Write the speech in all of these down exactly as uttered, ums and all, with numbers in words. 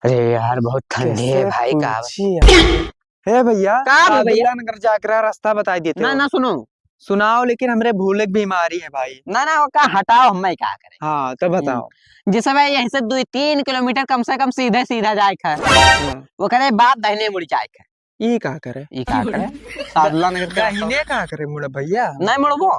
अरे यार, बहुत ठंडी है भाई, का पूछी यार। हे भैया, का बा भैया? सादुल्ला नगर जाके रहा, रास्ता बताई देते ना, हो। ना, सुनो। सुनाओ, लेकिन हमरे भूले के बीमारी है भाई। ना, ना, वो का हटाओ, हम का करे। हाँ, तो बताओ। हम्म। जैसे भाई, यहीं से दो तीन किलोमीटर कम से कम सीधे सीधा जाए के है। हाँ। ओकरे बाद दहिने मुड़ जाए के है। ई का करे? ई का करे? सादुल्ला नगर के रास्ता। दहिने का करे मुड़े भैया? नहीं मुड़बो।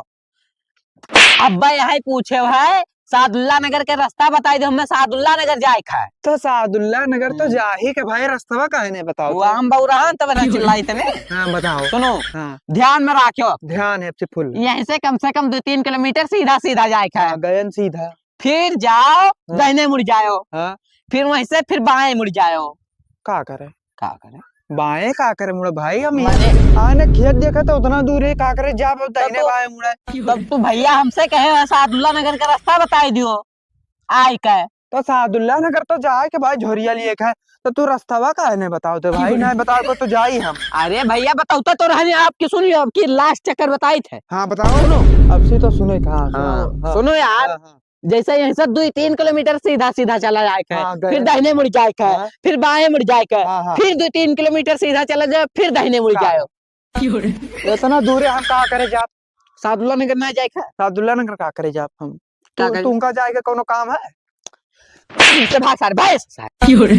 अब भाई, यही पूछे है, सादुल्ला नगर के रास्ता बताई दे, हमें सादुल्ला नगर जाए के है। तो सादुल्ला नगर तो हम्म। जाही के भाई, रास्ता काहे नहीं बताओ वो थे? हम बउराहन तब ना चिल्लाई तने। हाँ, बताओ। सुनो, हाँ। ध्यान में राखो। ध्यान है, अब से full। यहीं से कम से कम दो तीन किलोमीटर सीधा सीधा जाए के है। हाँ, गयन सीधा। फिर जाओ, हाँ। दाहिने मुड़ जाओ। हाँ। फिर वहीं से फिर बाएं मुड़ जाओ। का करे? का करे? बाएं का करे मुड़े भाई, हम माने आने खेत देखे तो उतना दूर है, का करे जाब अब तब दाहिने तो, बाएं मुड़े? तब तू भैया हमसे कहे, "सादुल्ला नगर का रास्ता बताई दियो, आए के।" तो सादुल्ला नगर तो जाए के भाई, झोरिया लिए के, तो तू रास्ता काहे नहीं बताओ थे भाई? नहीं बताओ को तो जाई हम। अरे भैया, बताओ तो रहने आपकी, सुनियो, अब की last चक्कर बताई थे। हाँ, बताओ। सुनो। अब से तो सुने था, हाँ, हाँ, सुनो। हाँ। सुनो यार, हाँ, हाँ। जैसे यहीं से दो तीन किलोमीटर सीधा सीधा चला जाए के, हाँ, गए। फिर दाहिने मुड़ जाए के, हाँ। फिर बाएं मुड़ जाए के, हाँ, हाँ। फिर दो तीन किलोमीटर सीधा चला जाए, फिर दाहिने मुड़ का? जाए। इतना दूर है, हम का करे जाब? सादुल्ला नगर ना जाए के। सादुल्ला नगर का करे जाब हम? का तू, करे? तुमका जाए के कोनो काम है? इनसे भाग सारे, भाग सारे।